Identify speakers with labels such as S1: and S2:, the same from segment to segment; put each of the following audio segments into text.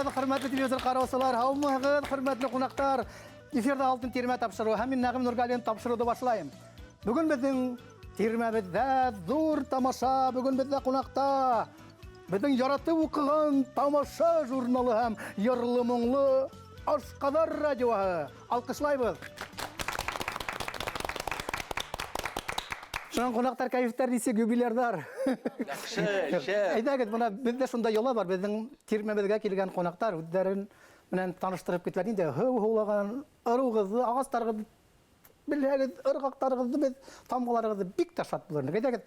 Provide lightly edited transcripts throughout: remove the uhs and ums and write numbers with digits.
S1: Һаумыһығыҙ, хөрмәтле телевизор ҡараусылар, һаумыһығыҙ, хөрмәтле ҡунаҡтар. Эфирҙа Алтын тирмә тапшырыуы һәм мин Нәғим Нургалин тапшырыуҙы башлайым. Бөгөн беҙҙең тирмәбеҙҙә ҙур тамаша, бөгөн беҙҙә ҡунаҡта беҙҙең яратып уҡыған Тамаша журналы һәм йырлы моңло Ашҡаҙар радиоһы. Алҡышлайбыҙ. Шунан ҡунаҡтар кәйефтәр нисек, юбилярҙар?
S2: Яҡшы, шәп.
S1: Әйҙәгеҙ, бына беҙҙә шунда йола бар, беҙҙең тирмәбеҙгә килгән ҡунаҡтар үҙҙәрен менән таныштырып китәләр. Инде һыу һыулаған ырыуығыҙҙы, ағастарығыҙҙы белһәгеҙ, ырғаҡтарығыҙҙы беҙ, тамғаларығыҙҙы бик тә шат булыр инек. Әйҙәгеҙ,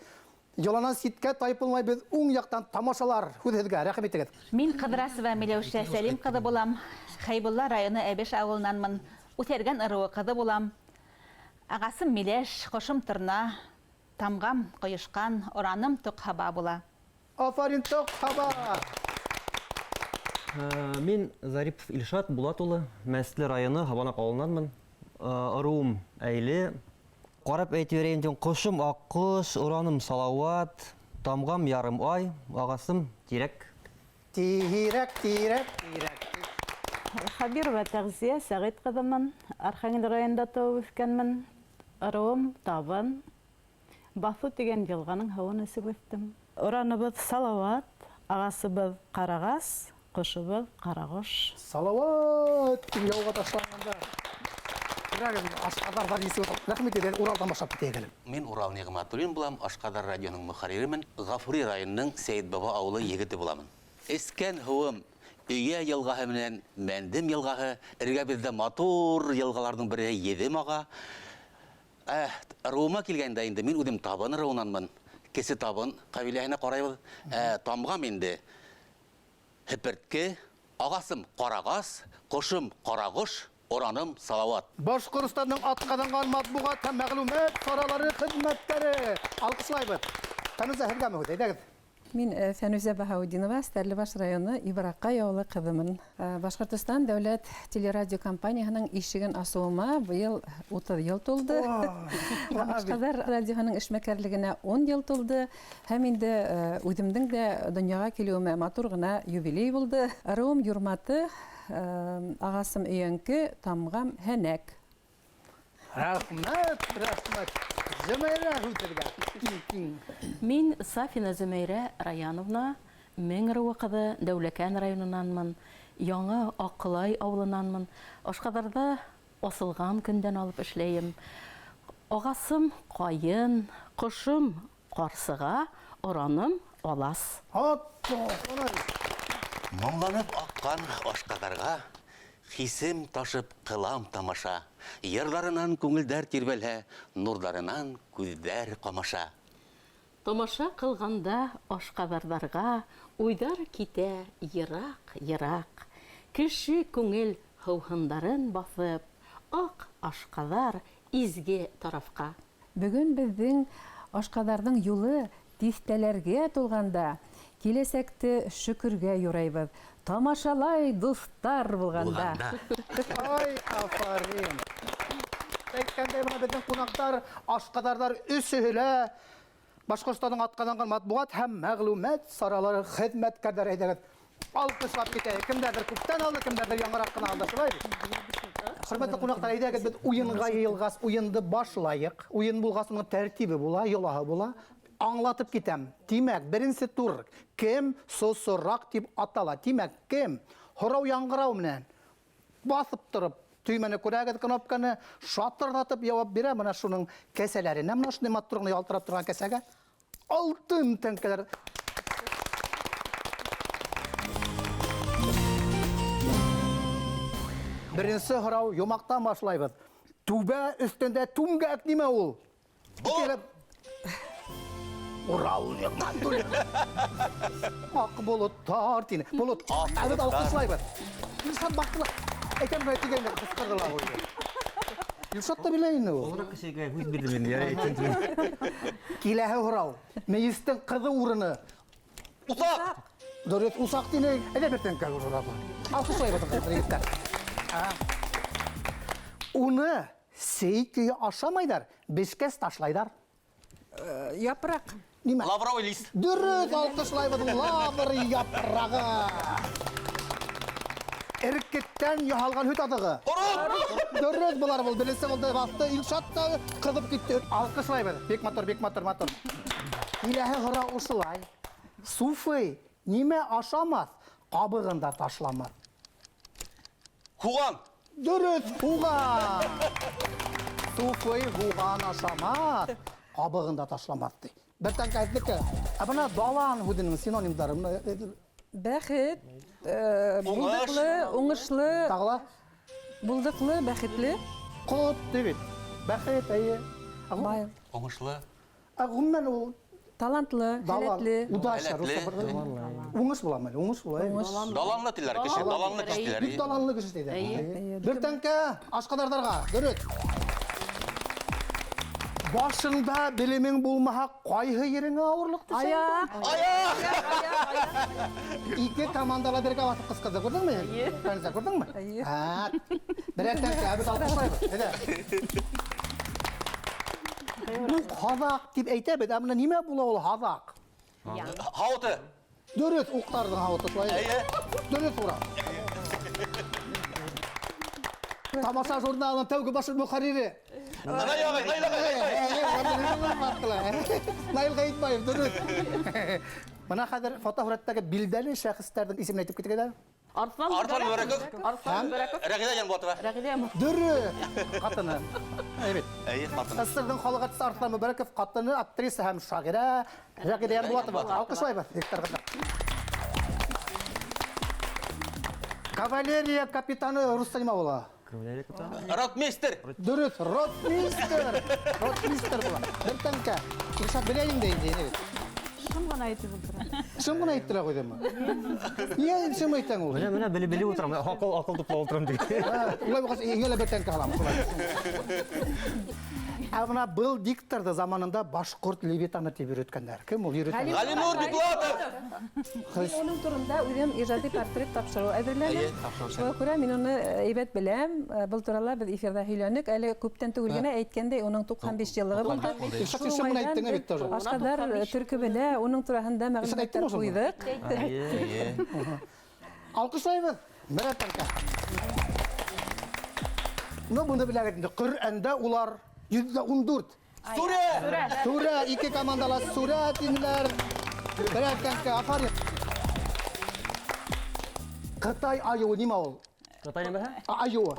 S1: йоланан ситкә тайпылмай беҙ уң яҡтан тамашалар һүҙ һеҙгә, рәхим итегеҙ.
S3: Мин Ҡыҙрасова Миләүшә Сәлим ҡыҙы булам. Хәйбулла районы Әбеш ауылынанмын. Үҫәргән ырыуы ҡыҙы булам. Ағасым миләш, ҡошом торна, тамғам ҡойошҡан, ораным тоҡ һаба була.
S1: Афарин, тоҡ һаба!
S4: Мин Зарипов Илшат Булат улы, Мәсле районы Һабанаҡ ауылынанмын. Ырыуым Әйле. Ҡарап әйтеп бирәйем тиң, ҡошом аҡҡош, ураным Салауат, тамғам ярым ай, ағасым тирәк.
S1: Тирәк, тирәк, тирәк.
S5: Хабирова Тәғзиә Сәғит ҡыҙымын, Архангел районында тыуып үҫкәнмен. Ырыуым Табын. Баҫыу тигән йылғаның һыуын эсеп үҫтем. Ураныбыҙ Салауат, ағасыбыҙ Ҡарағас, ҡошобоҙ Ҡарағош.
S1: Салауат тип яуға ташланғанда. Ашҡаҙарҙар нисек утыра? Рәхим итегеҙ, Уралдан башлап китәйек әле.
S2: Мин Урал Ниғмәтуллин булам, Ашҡаҙар радионың мөхәрриремен, Ғафури районының Сәйет Баба ауылы егете буламын. Эскән һыуым Өйә йылғаһы менән Мәндем йылғаһы, эргәбеҙҙә матур йылғаларҙың береһе Еҙем аға. Ырыуыма килгәндә инде мин үҙем Табын ырыуынанмын. Кесе Табын ҡәбиләһенә ҡарайбыҙ. Тамғам инде Һепертке, ағасым Ҡарағас, ҡошом Ҡарағош, ораным Салауат.
S1: Башҡортостандың атҡаҙанған матбуғат һәм мәғлүмәт саралары хеҙмәткәре. Алҡышлайбыҙ. Фәнүзә, һеҙгәме һүҙ? Әйҙәгеҙ.
S6: Мин Фәнүзә Баһаутдинова, Стәрлебаш районы Ибраҡай ауылы ҡыҙымын. Башҡортостан дәүләт телерадиокомпанияһының ишеген асыуыма быйыл 30 йыл тулды. Ашҡаҙар радиоһының эшмәкәрлегенә 10 йыл тулды. Һәм инде үҙемдең дә донъяға килеүемә матур ғына юбилей булды. Ырыуым Юрматы, ағасым Өйәңке, тамғам Һәнәк.
S1: Рәхмәт, рәхмәт. Зөмәйрә һүҙ һеҙгә.
S7: Мин Сафина Зөмәйрә Раяновна, Мең ырыуы ҡыҙы, Дәүләкән районынанмын, Яңы Аҡылай ауылынанмын. Ашҡаҙарҙа асылған көндән алып эшләйем. Ағасым ҡайын, ҡошом ҡарсыға, ораным алас.
S2: Моңланып аҡҡан Ашҡаҙарға хисем ташып ҡылам тамаша. Йырҙарынан күңелдәр тирбәлһә, нурҙарынан күҙҙәр ҡамаша.
S7: Тамаша ҡылғанда ашҡаҙарҙарға уйҙар китә йыраҡ-йыраҡ. Кеше күңел һыуһындарын баҫып, аҡ ашҡаҙар изге тарафҡа.
S6: Бөгөн беҙҙең ашҡаҙарҙың юлы тиҫтәләргә тулғанда, киләсәкте шөкөргә юрайбыҙ. Тамашалай дуҫтар булғанда.
S2: Булғанда.
S1: Ай, афарин. Әйткәндәй, бына беҙҙең ҡунаҡтар, ашҡаҙарҙар өсөһө лә Башҡортостандың атҡаҙанған матбуғат һәм мәғлүмәт саралары хеҙмәткәрҙәре. Әйҙәгеҙ, алҡышлап китәйек. Кемдәрҙер күптән алды, кемдәрҙер яңыраҡ ҡына алды, шулай бит? Хөрмәтле ҡунаҡтар, әйҙәгеҙ, беҙ уйынға йыйылғас, уйынды башлайыҡ. Уйын булғас, уның тәртибе була, йолаһы була. Аңлатып китәм. Тимәк, беренсе тур кем сосораҡ тип атала. Тимәк, кем һорау яңғырау менән баҫып тороп, төймәне күрәгеҙ, кнопканы шатырҙатып яуап бирә. Бына шуның кәсәләренә, бына шундай матур ғына ялтырап торған кәсәгә алтын тәңкәләр. Беренсе һорау йомаҡтан башлайбыҙ. Түбә өҫтөндә түмгәк нимә ул?
S2: Болот.
S1: Урал Ниғмәтуллин. Аҡ болоттар тине. Болот.
S2: Аҡ
S1: Әлбиттә,
S2: болоттар.
S1: алҡышлайбыҙ. Илшат баҡты ла. Әйтәм бит, тигәндә ҡысҡырҙы ла ҡуйҙы. Илшат та белә инде ул.
S4: Олораҡ кешегә һүҙ бирҙем инде, ярай, әйтәм тип.
S1: Киләһе һорау. Мейестең ҡыҙы урыны.
S2: Усаҡ.
S1: Дөрөҫ, усаҡ тине. Әйҙә бер тәңкә урап. Алҡышлайбыҙ, егеттәр. Уны сей көйө ашамайҙар, бешкәс ташлайҙар.
S6: Япраҡ.
S1: Нимә?
S2: Лавровый лист.
S1: Дөрөҫ, алҡышлайбыҙ, лавр япрағы. Эркеттән яһалған һөт аҙығы.
S2: Ҡорот!
S1: Дөрөҫ болар был. Беренсе булды, баҫты. Илшат та ҡыҙып китте. Алҡышлайбыҙ. Бик матур, бик матур, матур. Киләһе һорау ошолай. Суфый нимә ашамаҫ, ҡабығын да ташламаҫ?
S2: Һуған!
S1: Дөрөҫ, һуған. Суфый һуған ашамаҫ, ҡабығын да ташламаҫ ти. Бер тәңкә һеҙҙеке. Ә бына далан һүҙенең синонимдары менә,
S6: Бәхет,
S2: Уңыш.
S6: булдыҡлы, уңышлы.
S1: Тағы ла?
S6: Булдыҡлы, бәхетле.
S1: Ҡот ти бит. Бәхет, әйе.
S6: Бай.
S2: Уңышлы.
S1: Ә ғөмүмән ул
S6: Талантлы,
S1: Далан,
S6: һәләтле.
S1: удача,
S2: Һәләтле.
S1: русса бер Уңыш буламы әле? Уңыш була, әйе.
S2: Даланлы тиләр кеше, даланлы кеше тиләр.
S1: Бик даланлы кеше тиләр.
S6: Әйе.
S1: Бер тәңкә ашҡадарҙарға, дөрөҫ. Башыңда белемең булмаһа, ҡайһы ереңә ауырлыҡ төшә?
S6: Аяҡ.
S2: Аяҡ!
S1: Ике командала бергә баҫып ҡысҡырҙы, күрҙеңме?
S6: Әйе.
S1: Фәнзә, күрҙеңме?
S6: Әйе.
S1: Һә. Берәр тәңкә, беҙ алҡышлайбыҙ. Әйҙә. Уҡ һаҙаҡ тип әйтәбеҙ, ә бына нимә була ул һаҙаҡ?
S2: Һауыты.
S1: Дөрөҫ, уҡтарҙың һауыты шулай.
S2: Әйе.
S1: Дөрөҫ ура. Тамаша журналының тәүге баш мөхәррире.
S2: Наил ағай, Наил ағай.
S1: Наил Ғәйетбаев, дөрөҫ. Бына хәҙер фотоһүрәттәге билдәле шәхестәрҙең исемен әйтеп китегеҙ әле.
S7: Арыҫлан
S2: Арыҫлан
S7: Мөбәрәков.
S2: Мөбәрәков.
S7: Арыҫлан
S1: Һәм?
S7: Мөбәрәков.
S2: Рәғиҙә Янбулатова.
S7: Рәғиҙә Янбулатова.
S1: Дөрөҫ. Ҡатыны. Әйе бит.
S2: Әйе, ҡатыны.
S1: СССРҙың халыҡ артисы Арыҫлан Мөбәрәков ҡатыны, актриса һәм шағирә Рәғиҙә Янбулатова. Алҡышлайбыҙ, егеттәр, ҡыҙҙар. Кавалерия капитаны русса нимә була?
S4: Кавалерия капитаны.
S2: Ротмистр.
S1: Дөрөҫ, ротмистр. Ротмистр була. Бер тәңкә. Илшат белә инде инде, инде бит.
S5: Шым ғына әйтеп ултыра.
S1: Шым ғына әйттерә ҡуйҙымы? Ниңә шым әйтәң ул?
S4: Менә, менә белеп, белеп ултырам. Аҡыл, аҡыл туплап ултырам тип.
S1: Һә, улай булғас, һиңә лә бер тәңкә һалам, шулай. Ә бына был дикторҙы заманында башҡорт Левитаны тип йөрөткәндәр. Кем ул йөрөткән?
S2: Ғәлинур Биклатов.
S6: Мин уның турында үҙем ижади портрет тапшырыу әҙерләнем.
S2: Әйе, тапшырыу.
S6: Шуға күрә мин уны әйбәт беләм. Был турала беҙ эфирҙа һөйләнек. Әле күптән түгел генә әйткәндәй, уның туҡһан биш йыллығы булды.
S2: Туҡһан биш.
S1: Илшат, һин шым ғына әйттең бит тоже.
S6: Ашҡадар төркөмөнә уның тураһында
S1: Илшат,
S6: мәғлүмәттәр
S1: әйттеңме шуны?
S6: ҡуйҙыҡ.
S4: Әйе.
S1: Алҡышлайбыҙ. Берәр тәңкә. Ну, быны беләгеҙ инде. Ҡөрьәндә улар йөҙҙә ун дүрт.
S2: Сүрә!
S1: Сүрә, ике командала сүрә тинеләр. Берәр тәңкә, афарин. Ҡытай айыуы нимә ул?
S4: Ҡытай нимәһе?
S1: Айыуы.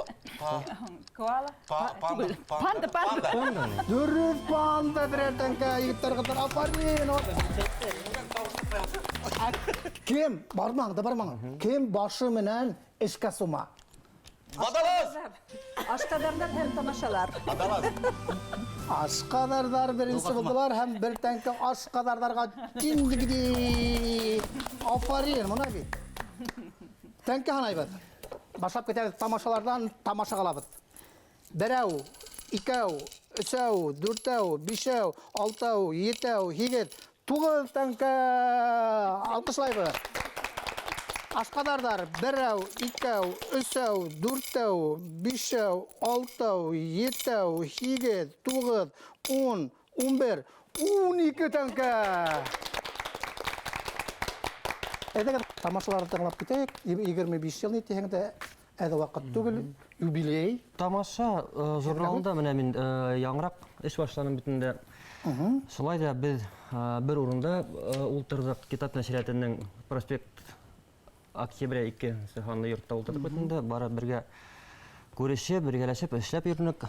S3: Коала.
S2: Панда,
S3: Панда, панда.
S4: Панда.
S1: Дөрөҫ, панда, берәр тәңкә, егеттәр, ҡыҙҙар, афарин. Кем, бармаң да бармаң. Кем башы менән эшкә сума?
S2: Водолаз!
S6: Ашҡадарҙар һәм тамашалар.
S2: Водолаз.
S1: Ашҡадарҙар беренсе булдылар һәм бер тәңкә ашҡадарҙарға тиңдегеҙ. Афарин, мына бит. Тәңкә һанайбыҙ. Башлап китәбеҙ тамашаларҙан, тамаша ҡылабыҙ. Берәү, икәү, өсәү, дүртәү, бишәү, алтау, етәү, һигеҙ, туғыҙ тәңкә. Алҡышлайбыҙ. Ашҡадарҙар берәү, икәү, өсәү, дүртәү, бишәү, алтау, етәү, һигеҙ, туғыҙ, ун, ун бер, ун ике тәңкә. Әйҙәгеҙ, тамашаларҙы тыңлап китәйек. 25 йыл ни тиһәң дә әҙ ваҡыт түгел, юбилей.
S4: Тамаша журналында менә мин яңыраҡ эш башланым бит инде. Шулай ҙа беҙ бер урында ултырҙыҡ. Китап нәшриәтенең проспект Октября 2 һанлы йортта ултырҙыҡ бит инде. Бары бергә күрешеп, бергәләшеп эшләп йөрөнөк.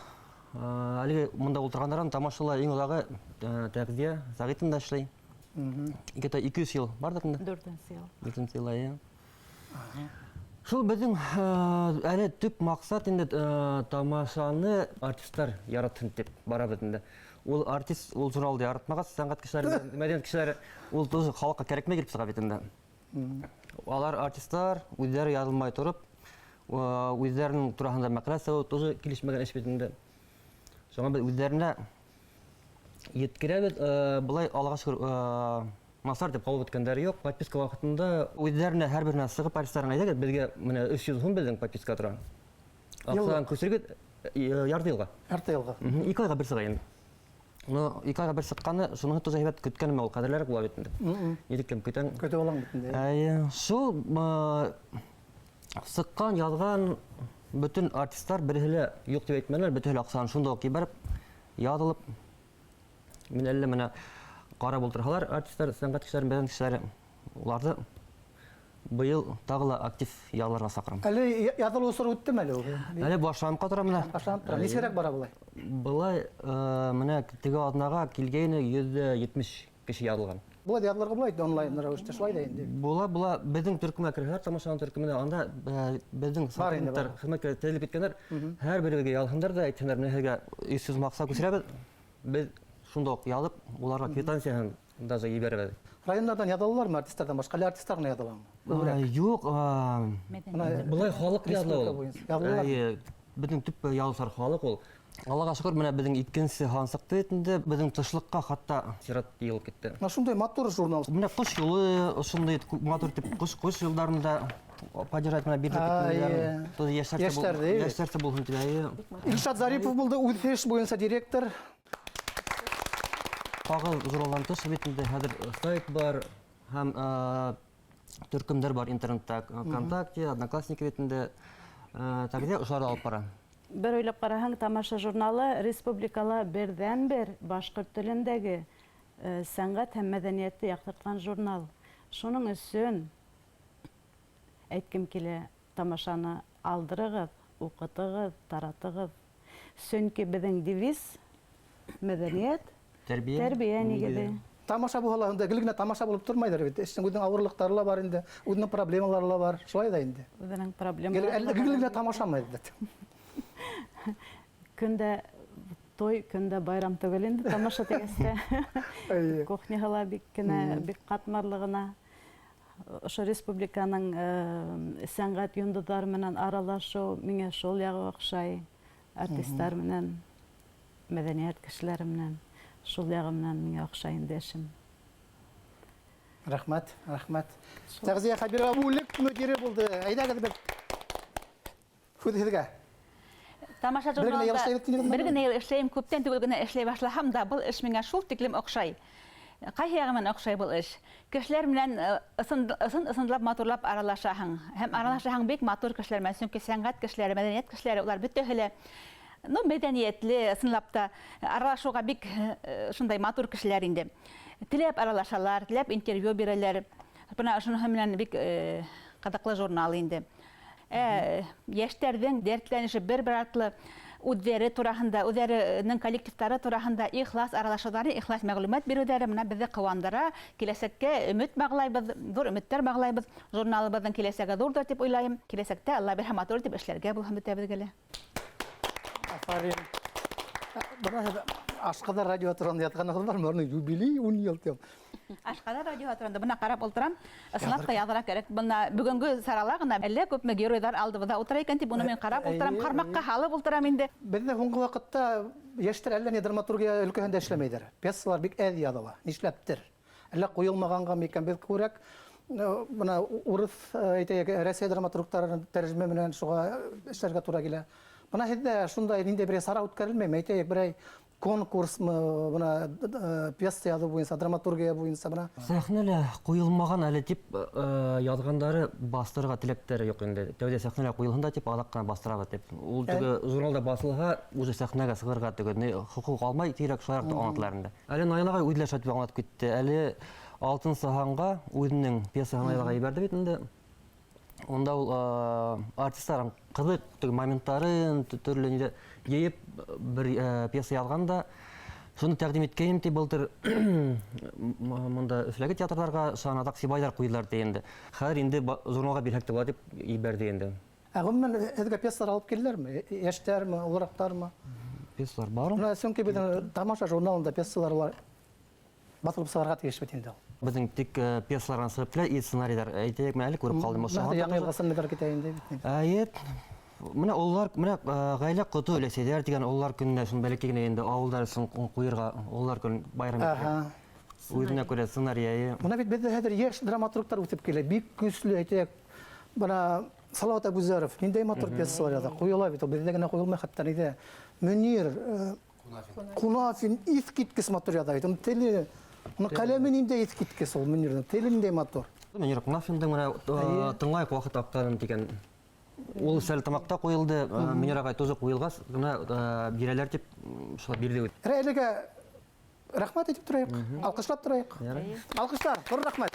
S4: Әлеге монда ултырғандарҙан тамашала иң оҙағы Тәҡдиә Сәғитовна эшләй. Где-то ике йөҙ йыл барҙыҡ инде.
S5: Дүртенсе йыл.
S4: Дүртенсе йыл, әйе. Шул беҙҙең әле төп маҡсат инде тамашаны артисттар яратһын тип барабыҙ инде. Ул артист, ул журналды яратмағас, сәнғәт кешеләре, мәҙәниәт кешеләре, ул тоже халыҡҡа кәрәкмәй килеп сыға бит инде. Алар артисттар үҙҙәре яҙылмай тороп, үҙҙәренең тураһында мәҡәлә сығыу тоже килешмәгән эш бит инде. Шуңа беҙ үҙҙәренә еткерәбеҙ, былай Аллаға шөкөр, насар тип ҡалып бөткәндәре юҡ. Подписка ваҡытында үҙҙәренә һәр беренә сығып артисттарына әйтәгеҙ, беҙгә менә өс йөҙ һум беҙҙең подписка тора. Аҡсанан күсергеҙ ярты йылға.
S1: Ярты йылға.
S4: Ике айға бер сыға инде. Но ике айға бер сыҡҡаны, шуныһы тоже һәйбәт көткәнем ул ҡәҙерлерәк була бит инде. Нитек кем көтәң.
S1: Көтөп алаң бит инде.
S4: Әйе, шул, Сыҡҡан, яҙған бөтөн артисттар береһе лә юҡ тип әйтмәнеләр, бөтөһө лә аҡсаны шунда уҡ ебәреп, яҙылып. Мин әллә менә ҡарап ултырһалар, артисттар, сәнғәт кешеләре, мәҙәниәт кешеләре, уларҙы быйыл тағы ла актив яҙылырға саҡырам.
S1: Әле яҙылыу осоро үттеме әле ул?
S4: Әле башланып ҡа тора менә.
S1: Башланып тора. Нисегерәк бара былай?
S4: Былай, менә теге аҙнаға килгәйне 170 кеше яҙылған.
S1: Була да яҙылырға була инде онлайн рәүештә, шулай да инде.
S4: Була, була. Беҙҙең төркөмгә керһәләр, тамашаның төркөмөнә, анда беҙҙең
S1: Бар инде, бар.
S4: хеҙмәткә теҙелеп киткәндәр, һәр беребеҙгә яҙһындар ҙа әйтһендәр, менә һеҙгә 300 һум аҡса күсерәбеҙ. Беҙ шунда уҡ яҙып, уларға квитанцияһын даже ебәрәбеҙ.
S1: Райондарҙан яҙылалармы артистарҙан башҡа, әллә артистар ғына языламы? Күберәк.
S4: Юҡ,
S1: Бына
S4: былай халыҡ языла
S1: республика
S4: ул.
S1: буйынса язылалар.
S4: Эйе, беҙҙең төп яҙыусылар халыҡ ул. Аллаға шөкөр, менә беҙҙең икенсе һан сыҡты бит инде, беҙҙең тышлыҡҡа хатта сират йыйылып китте.
S1: Менә шундай матур журнал.
S4: Менә ҡош юлы, ошондай матур итеп ҡош юлдарында поддержать менә бирҙек бит инде. Тоже йәштәрсә бул-
S1: Йәштәрҙе, эйе.
S4: йәштәрсә булһын тип, эйе.
S1: Илшат Зарипов булды, үҫеш буйынса директор.
S4: Ҡағыҙ журналдан тыш бит инде хәҙер сайт бар һәм төркөмдәр бар интернетта, ВКонтакте, Одноклассники бит инде. Тәҡдир ошоларҙы алып бара.
S5: Бер уйлап ҡараһаң, Тамаша журналы республикала берҙән-бер башҡорт телендәге сәнғәт һәм мәҙәниәтте яҡтыртҡан журнал. Шуның өсөн әйткем килә, Тамашаны алдырығыҙ, уҡытығыҙ, таратығыҙ. Сөнки беҙҙең девиз мәҙәниәт,
S4: Тәрбиә,
S5: тәрбиә нигеҙе.
S1: Тамаша булһа ла, унда гел генә тамаша булып тормайҙыр бит. Эштең үҙенең ауырлыҡтары ла бар инде, үҙенең проблемалары ла бар. Шулай ҙа инде.
S5: Үҙенең
S1: Гел,
S5: проблемалары
S1: әллә
S5: ла
S1: гел
S5: бар.
S1: генә тамашамы инде?
S5: Көндә той, көндә байрам түгел инде тамаша тигәс тә. Кухняһы ла бик кенә, бик ҡатмарлы ғына. Ошо республиканың сәнғәт йондоҙҙары менән аралашыу миңә шул яғы оҡшай. Артисттар менән, мәҙәниәт кешеләре менән, шул яғы менән миңә оҡшай инде эшем.
S1: Рәхмәт, рәхмәт. Тәғзиә Хәбирова бүлек мөдире булды. Әйҙәгеҙ беҙ. Һүҙ һеҙгә.
S3: Тамаша
S1: Бер генә йыл
S3: журналында
S1: эшләйбеҙ тинегеҙме?
S3: бер генә йыл эшләйем, күптән түгел генә эшләй башлаһам да, был эш миңә шул тиклем оҡшай. Ҡайһы яғы менән оҡшай был эш? Кешеләр менән ысын ысынлап матурлап аралашаһың. Һәм аралашаһың бик матур кешеләр менән, сөнки сәнғәт кешеләре, мәҙәниәт кешеләре, улар бөтәһе лә, мәҙәниәтле, ысынлап та аралашыуға бик шундай матур кешеләр инде. Теләп аралашалар, теләп интервью бирәләр. Бына ошоноһо менән бик ҡыҙыҡлы журнал инде. Йәштәрҙең дәртләнеше бер-бер артлы үҙҙәре тураһында, үҙҙәренең коллективтары тураһында ихлас аралашыуҙары, ихлас мәғлүмәт биреүҙәре менән беҙҙе ҡыуандыра, киләсәккә өмөт бағлайбыҙ, ҙур өмөттәр бағлайбыҙ. Журналыбыҙҙың киләсәге ҙурҙыр тип уйлайым. Киләсәктә Алла бирһә матур тип эшләргә булһын бөтәбеҙгә лә.
S1: Афарин. Бына һеҙ Ашҡаҙар радио тураһында ятҡанығыҙ бармы? Уның юбилей ун йыл тип.
S3: Ашҡаҙар радио тураһында бына ҡарап ултырам. Ысынлап та яҙыра кәрәк. Бына бөгөнгө сарала ғына әллә күпме геройҙар алдыбыҙҙа ултыра икән тип, уны мин ҡарап ултырам, ҡармаҡҡа һалып ултырам инде.
S1: Беҙҙә һуңғы ваҡытта йәштәр әллә ни драматургия өлкәһендә эшләмәйҙәр. Пьесалар бик әҙ яҙыла. Нишләптер? Әллә ҡуйылмағанға микән? Беҙ күберәк бына урыҫ, әйтәйек, Рәсәй драматургтарын тәржемә менән шуға эшләргә тура килә. Бына һеҙҙә шундай ниндәй берәй сара үткәрелмәйме? Әйтәйек, берәй конкурсмы, бына пьеса яҙыу буйынса, драматургия буйынса бына.
S4: Сәхнәлә ҡуйылмаған әле тип яҙғандары бастырырға теләктәре юҡ инде. Тәүҙә сәхнәлә ҡуйылһын да тип аҙаҡ ҡына бастырабыҙ тип. Ул теге журналда баҫылһа, уже сәхнәгә сығырға теге ни хоҡуҡ алмай, тиҙерәк шулайыраҡ та аңлатылар инде. Әле Наил ағай үҙе лә шулай тип аңлатып китте. Әле Алтынсы һанға үҙенең пьесаһын Наил ағай ебәрҙе бит инде. Унда ул артисттарың ҡыҙыҡ теге моменттарын, төрлө ниҙе йыйып бер пьеса яҙған да, шуны тәҡдим иткәйем ти былтыр мында Өфөләге театрҙарға Шанаҙаҡ Сибайҙар ҡуйҙылар ти инде. Хәҙер инде журналға бирһәк тә була тип ебәрҙе инде.
S1: Ә ғөмүмән һеҙгә пьесалар алып килделәрме? Йәштәрме, олораҡтармы?
S4: Пьесалар бар.
S1: Бына сөнки беҙҙең Тамаша журналында пьесалар улар баҫылып сығарға тейеш бит инде ул.
S4: Беҙҙең тик пьесаларҙан сығып килә, и сценарийҙар әйтәйек, мин әле күреп ҡалдым ошо.
S1: Бына яңы йылға сценарийҙар китә инде бит инде.
S4: Әйе. Менә ололар, менә ғаилә ҡото өләсәйҙәр тигән ололар көнөнә шуны бәләкәй генә инде ауылдар өсөн ҡуйырға ололар көн байрам итергә. Үҙенә күрә сценарий, әйе.
S1: Бына бит беҙҙә хәҙер йәш драматургтар үҫеп килә, бик көслө, әйтәйек. Бына Салауат Әбүзәров ниндәй матур пьесалар яҙа, ҡуйыла бит ул, беҙҙә генә ҡуйылмай хатта ниҙә. Мөнир Кунафин иҫ киткес матур яҙа бит. Уның теле, уның ҡәләме ниндәй иҫ киткес ул Мөнирҙең, теле ниндәй матур.
S4: Мөнир Кунафиндың менә тыңлайыҡ ваҡыт аҡҡанын тигән Ул Сәлтамаҡта ҡуйылды, Мөнир ағай тоже ҡуйылғас ғына бирәләр тип шулай бирҙе.
S1: Әлегә рәхмәт әйтеп торайыҡ, алҡышлап торайыҡ. Алҡыштар, ҙур рәхмәт.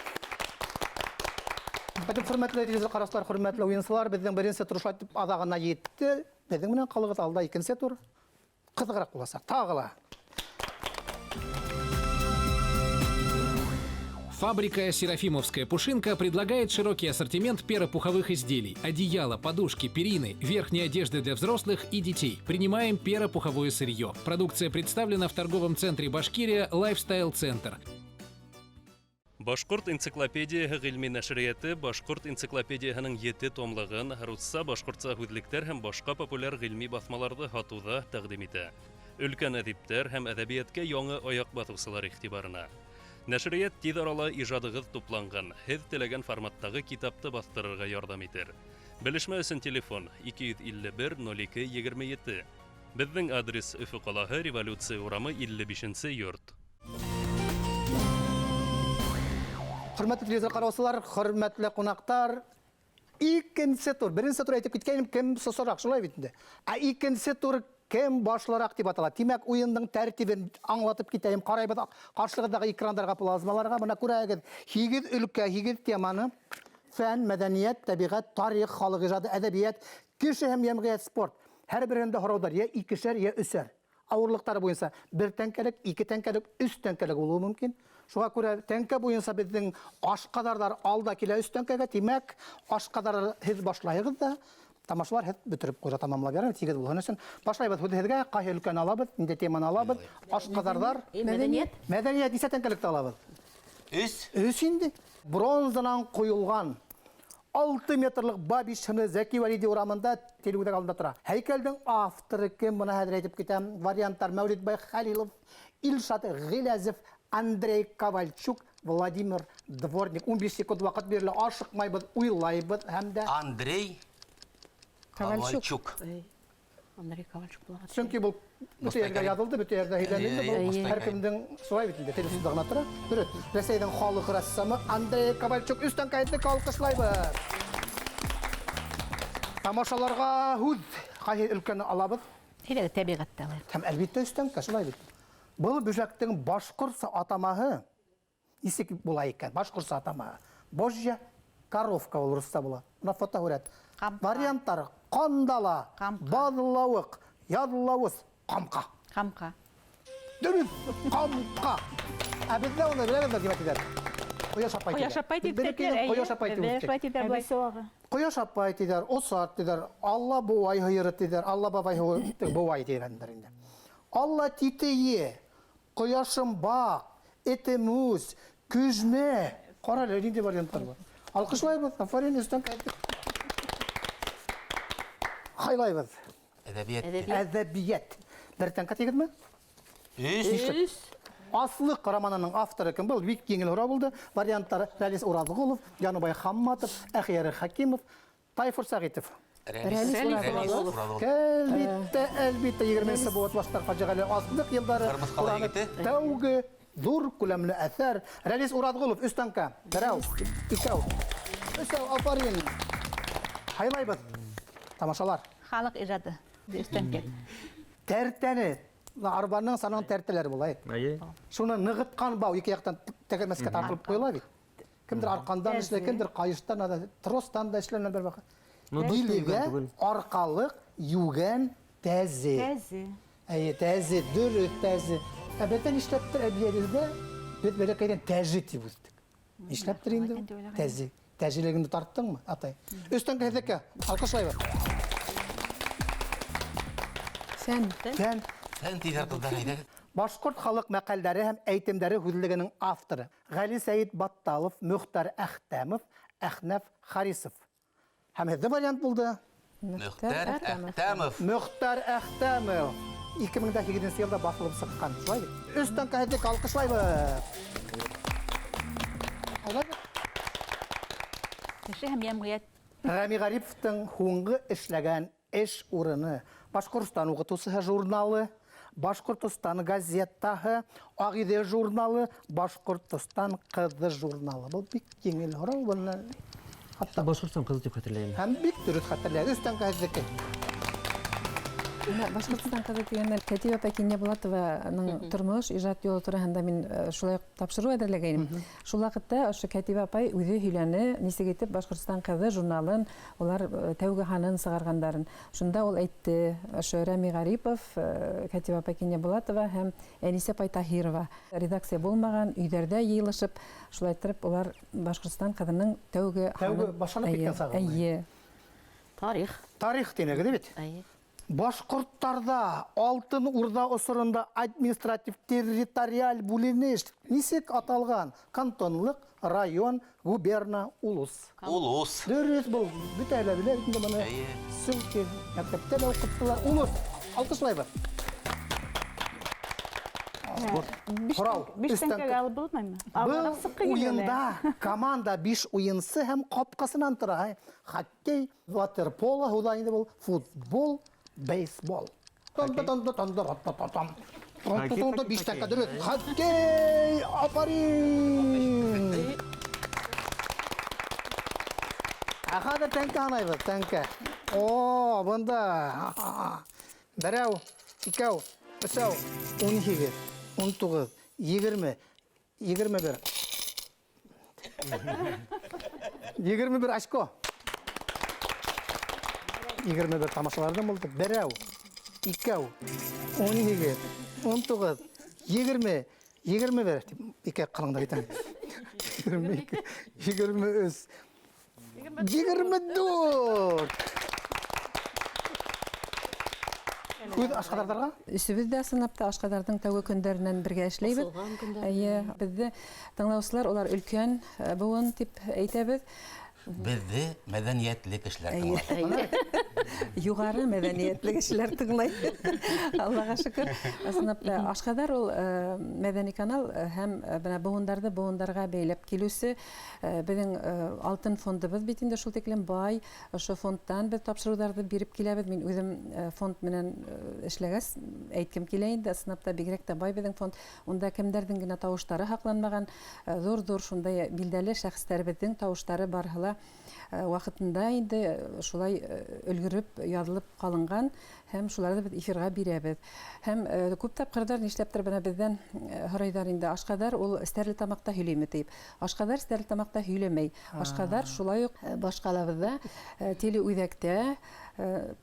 S1: Бөтөн хөрмәтле телевизор ҡараусылар, хөрмәтле уйынсылар, беҙҙең беренсе тур шулай итеп аҙағына етте. Беҙҙең менән ҡалығыҙ, алда икенсе тур ҡыҙығыраҡ буласаҡ. Тағы ла.
S8: Фабрика «Серафимовская пушинка» предлагает широкий ассортимент перопуховых изделий: одеяла, подушки, перины, верхней одежды для взрослых и детей. Принимаем перопуховое сырье. Продукция представлена в торговом центре «Башкирия» «Лайфстайл Центр».
S9: Башҡорт энциклопедияһы ғилми нәшриәте Башҡорт энциклопедияһының 7 томлығын, русса, башҡортса һүҙлектәр һәм башҡа популяр ғилми баҫмаларҙы һатыуҙа тәҡдим итә. Өлкән әҙиптәр һәм әҙәбиәткә яңы аяҡ баҫыусылар иғтибарына. Нәшриәт тиҙ арала ижадығыҙ тупланған, һеҙ теләгән форматтағы китапты баҫтырырға ярҙам итер. Белешмә өсөн телефон 251 02 27. Беҙҙең адрес: Өфө ҡалаһы, Революция урамы, 55 йорт.
S1: Хөрмәтле телевизор ҡараусылар, хөрмәтле ҡунаҡтар, икенсе тур, беренсе тур әйтеп киткәйнем, кем сосораҡ, шулай бит инде. Ә икенсе тур кем башлыраҡ тип атала. Тимәк, уйындың тәртибен аңлатып китәйем. Ҡарайбыҙ ҡаршылығындағы экрандарға, плазмаларға. Бына күрәгеҙ, 8 өлкә, 8 теманы: фән, мәҙәниәт, тәбиғәт, тарих, халыҡ ижады, әҙәбиәт, кеше һәм йәмғиәт, спорт. Һәр береһендә һорауҙар йә икешәр, йә өсәр. Ауырлыҡтары буйынса бер тәңкәлек, ике тәңкәлек, өс тәңкәлек булыуы мөмкин. Шуға күрә тәңкә буйынса беҙҙең ашҡаҙарҙар алда килә өс тәңкәгә. Тимәк, ашҡаҙар һеҙ башлайығыҙ ҙа, тамашалар һеҙ бөтөрөп ҡуйға тамамлап ярай, тигеҙ булһын өсөн. Башлайбыҙ һүҙ һеҙгә, ҡайһы өлкәне алабыҙ, ниндәй теманы алабыҙ? Ашҡаҙарҙар.
S3: Мәҙәниәт.
S1: Мәҙәниәт нисә тәңкәлекте алабыҙ?
S2: Өс.
S1: Өс инде. Бронзанан ҡойолған 6 метрлык Бабич һыны Зәки Вәлиди урамында телеүҙәк алдында тора. Һәйкәлдең авторы кем? Бына хәҙер әйтеп китәм. Варианттар: Мәүлитбай Хәлилов, Илшат Ғиләзев, Андрей Ковальчук, Владимир Дворник. 15 секунд ваҡыт бирелә. Ашыҡмайбыҙ, уйлайбыҙ һәм дә
S2: Андрей
S6: Ковальчук.
S2: Ковальчук.
S7: Андрей Ковальчук була.
S1: Сөнки был бөтә ерҙә яҙылды, бөтә ерҙә һөйләнелде. Был һәр кемдең шулай бит инде, телефонда ғына тора. Дөрөҫ. Рәсәйҙең халыҡ рәссамы Андрей Ковальчук. Өстән кәйефле алҡышлайбыҙ. Тамашаларға һүҙ. Ҡайһы өлкәне алабыҙ?
S3: Әйҙә, тәбиғәтте алайыҡ.
S1: Һәм әлбиттә өстән кә, шулай бит. Был бөжәктең башҡортса атамаһы нисек була икән? Башҡортса атамаһы. Божья коровка ул русса була. Бына фотоһүрәт. Варианттар: ҡандала, баҙлауыҡ, яҙлауыҙ, ҡамҡа.
S3: Ҡамҡа.
S1: Дөрөҫ, ҡамҡа. Ә беҙҙә уны беләбеҙ нимә тиҙәр? Ҡояш апай тиҙәр.
S3: Ҡояш апай тип тиҙәр.
S1: Ҡояш апай тип үҫтек. Ҡояш апай тиҙәр, осар тиҙәр, Алла быуай һыйыры тиҙәр, Алла бабай быуай тигәндәр инде. Алла титейе, ҡояшым баҡ, этем үс, көжмә. Ҡара әле, ниндәй варианттар бар. Алҡышлайбыҙ, афарин, өҫтән ҡайтып. Һайлайбыҙ.
S2: Әҙәбиәт.
S1: Әҙәбиәт. Бер тәңкә тигеҙме?
S2: Өс.
S1: Өс. Аслыҡ романының авторы кем? Был бик еңел һорау булды. Варианттары: Рәлис Ураҙғолов, Яныбай Хамматов, Әхиәре Хәкимов, Тайфур Сәғитов.
S2: Рәлис Ураҙғолов.
S1: Әлбиттә, әлбиттә, 20-нсе быуат баштағы фажиғәле аслыҡ йылдары тәүге ҙур күләмле әҫәр. Рәлис Ураҙғолов, өс тәңкә. Берәү, икәү, өсәү, афарин. Һайлайбыҙ. Тамашалар.
S3: Халыҡ ижады. Өс тәңкә.
S1: Тәртәне, арбаның санының тәртәләре була. Шуны нығытҡан бау ике яҡтан тәгәрмәскә тартылып ҡуйыла бит. Кемдер арҡандан эшләй, кемдер ҡайыштан, тростан да эшләнә бер ваҡыт. Билегә арҡалыҡ, йүгән, тәзе.
S5: Тәзе.
S1: Әйе, тәзе, дөрөҫ тәзе. Ә беҙҙә нишләптер әбейебеҙҙә беҙ бәләкәйҙән тәже тип үҫтек. Нишләптер инде ул? Тәзе. Тәжелегеңде тарттыңмы, атай? Өстән һеҙҙеке, алҡышлайбыҙ.
S6: Фән.
S1: Фән.
S2: Фән тиҙәр ҡыҙҙар, әйҙәгеҙ.
S1: Башҡорт халыҡ мәҡәлдәре һәм әйтемдәре һүҙлегенең авторы Ғәли Сәйет Батталов, Мөхтәр Әхтәмов, Әхнәф Харисов. Һәм һеҙҙең вариант булды.
S2: Мөхтәр Әхтәмов.
S1: Мөхтәр Әхтәмов. 2008 йылда баҫылып сыҡҡан. Шулай бит. Өс тәңкә һеҙҙеке, алҡышлайбыҙ.
S3: Кеше һәм йәмғиәт.
S1: Рәми Ғариповтың һуңғы эшләгән эш урыны: Башҡортостан уҡытыусыһы журналы, Башҡортостан газетаһы, Ағиҙел журналы, Башҡортостан ҡыҙы журналы. Был бик еңел һорау, быны
S4: Башҡортостан ҡыҙы тип хәтерләйем.
S1: Һәм бик дөрөҫ хәтерләйҙе. Өс тәңкә һеҙҙеке.
S6: Башҡортостан ҡыҙы тигәндән Кәтибә апай Кинйәбулатованың тормош, ижад юлы тураһында мин шулай уҡ тапшырыу әҙерләгәйнем. Шул ваҡытта ошо Кәтибә апай үҙе һөйләне, нисек итеп Башҡортостан ҡыҙы журналын улар тәүге һанын сығарғандарын. Шунда ул әйтте, ошо Рәми Ғарипов, Кәтибә апай Кинйәбулатова һәм Әнисә апай Таһирова редакция булмаған, өйҙәрҙә йыйылышып, шулай итеп улар Башҡортостан ҡыҙының тәүге
S1: һанын башланып киткән сағы.
S6: Эйе.
S7: Тарих.
S1: Тарих тинегеҙ бит.
S7: Эйе.
S1: Башҡорттарҙа Алтын Урҙа осоронда административ территориаль бүленеш нисек аталған? Кантонлыҡ, район, губерна, улус.
S2: Улус.
S1: Дөрөҫ был. Бөтә лә белә бит инде быны. Сөнки мәктәптә лә уҡыттылар. Улус. Алҡышлайбыҙ. Һорау.
S5: Биш тәңкәгә алып булмаймы?
S1: Был уйында команда 5 уйынсы һәм ҡапҡасынан тора. Хоккей, ватерполо, һыуҙа инде был футбол, бейсбол. Биш тәңкә дөрөҫ. Хоккей! Афарин! Ә хәҙер тәңкә һанайбыҙ, тәңкә. О, бында. Берәү, икәү, өсәү, 18, 19, 20, 21. 21 очко. 21 тамашаларҙан булды. Берәү, икәү, 18, 19, 20, 21. Ике ҡылыңда бит. 22, 23, 24. Үҙ Ашҡаҙарҙарға?
S6: Өсөбөҙ ҙә ысынлап та Ашҡаҙарҙың тәүге көндәренән бергә эшләйбеҙ. Эйе, беҙҙе тыңлаусылар, улар өлкән быуын тип әйтәбеҙ.
S2: Беҙҙе мәҙәниәтле кешеләр тыңлай.
S6: Юғары мәҙәниәтле кешеләр тыңлай. Аллаға шөкөр. Ысынлап та Ашҡаҙар ул мәҙәни канал һәм бына быуындарҙы быуындарға бәйләп килеүсе беҙҙең алтын фондыбыҙ бит инде шул тиклем бай. Ошо фондтан беҙ тапшырыуҙарҙы биреп киләбеҙ. Мин үҙем фонд менән эшләгәс әйткем килә инде. Ысынлап та бигерәк тә бай беҙҙең фонд. Унда кемдәрҙең генә тауыштары һаҡланмаған, ҙур-ҙур шундай билдәле шәхестәребеҙҙең тауыштары барыһы ла ваҡытында инде шулай өлгөрөп яҙылып ҡалынған һәм шуларҙы беҙ эфирға бирәбеҙ. Һәм күп тапҡырҙар нишләптер бына беҙҙән һорайҙар инде, Ашҡаҙар ул Стәрлетамаҡта һөйләйме тип. Ашҡаҙар Стәрлетамаҡта һөйләмәй. Ашҡаҙар шулай уҡ башҡалабыҙҙа телеүҙәктә,